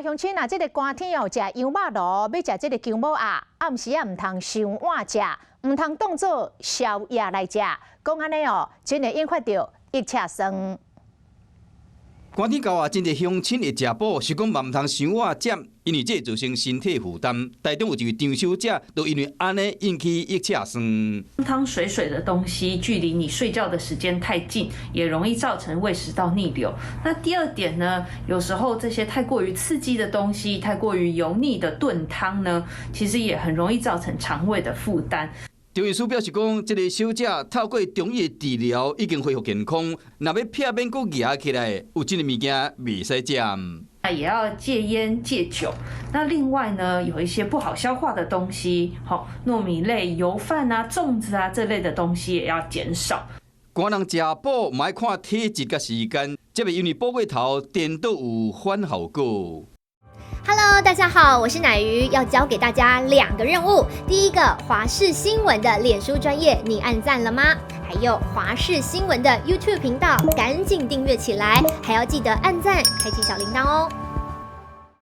來鄉親啊，這個寒天哦，食羊肉爐，欲食這個薑母鴨，暗時仔毋通傷晚食，毋通當做宵夜來食。講按呢哦，真會引發著臆赤酸。寒天到啊，真濟鄉親會食補，是講嘛毋通傷晚食，因為這會造成身體負擔。台中有一位張小姐，就因為按呢引起臆赤酸。湯水水的東西，距離你睡覺的時間太近，也容易造成胃食道逆流。那第二點呢，有時候這些太過於刺激的東西，太過於油膩的燉湯呢，其實也很容易造成腸胃的負擔。中醫師表示講，這個小姐透過中醫的治療已經恢復健康，若欲避免閣夯起來，有這个物件袂使食。也要戒菸戒酒。那另外呢，有一些不好消化的東西，好糯米類、油飯啊、粽子啊這類的東西也要減少。寒人食補嘛愛看體質佮時間，才袂因為補過頭，顛倒有反效果。 Hello，大家好，我是乃瑜，要交給大家兩個任務。第一個，華視新聞的臉書專頁，你按讚了嗎？還有華視新聞的 YouTube 頻道，趕緊訂閱起來，還要記得按讚，開啟小鈴鐺哦。